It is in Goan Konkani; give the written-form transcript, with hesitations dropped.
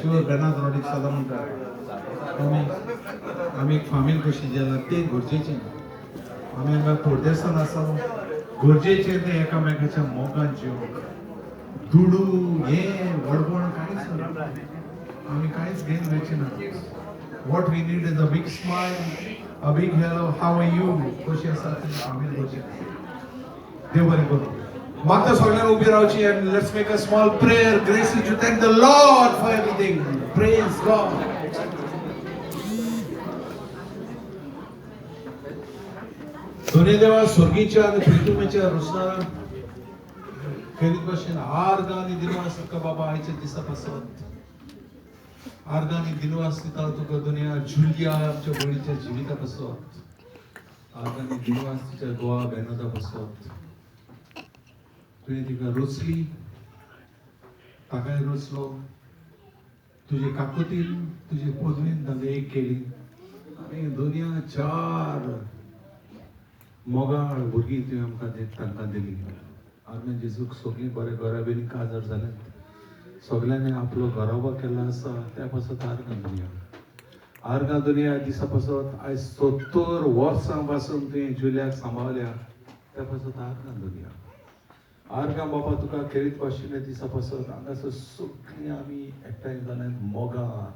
शुअर बेनाद रॉडीक सदां म्हणटा आमी आमी एक फामील कशी जाल्यार तें गरजेचें. आमी हांगा परदेसान आसा, गरजेचें तें एकामेकाच्या मोगान जिवंक. दुडू हें व्हडपण कांयच ना, आमी कांयच घेवन वयचें ना. What we need is a big smile, a big hello, how are you, कशी आसा तुमी फामील कशी आसा. देव बरें करूं. मागता सगळ्यांनी उबी रावची and let's make a small prayer. Grace to thank the Lord for everything. Praise God. दोन्ही देवा स्वर्गीच्या आनी प्रितुमेच्या रुसणारा खेरीत भाशेन आर्गां आनी दिनवास तुका बाबा आयच्या दिसा पासत. आर्गां आनी दिनवास दिता तुका दुनिया जुलिया आमच्या भयणीच्या जिविता पासत. आर्गां आनी दिनवास तिच्या गोवा बेनोदा पासत. तुवें तिका रोचली, ताकाय रोचलो. तुजे काकुतीन तुजे पदवीन तांकां एक केली आनी दुनिया चार मोगाळ भुरगीं तुवें आमकां तांकां दिली. आर्गां जेजूक सगळीं बरें घराब्यांनी काजार जाल्यात, सगल्यांनी आपलो घराबो केल्लो आसा, त्या पासत आर्गां दुनिया. आर्गां दुनिया दिसा पासत आयज 70 वर्सां पासून तुवें जुलियाक सांबाळ्ळ्या, त्या पासत आर्गां दुनिया. आर्गां बाबा तुका खेरीत भाशेन दिसा पासत हांगासर सगळीं आमी एकठांय जाल्यात मोगान.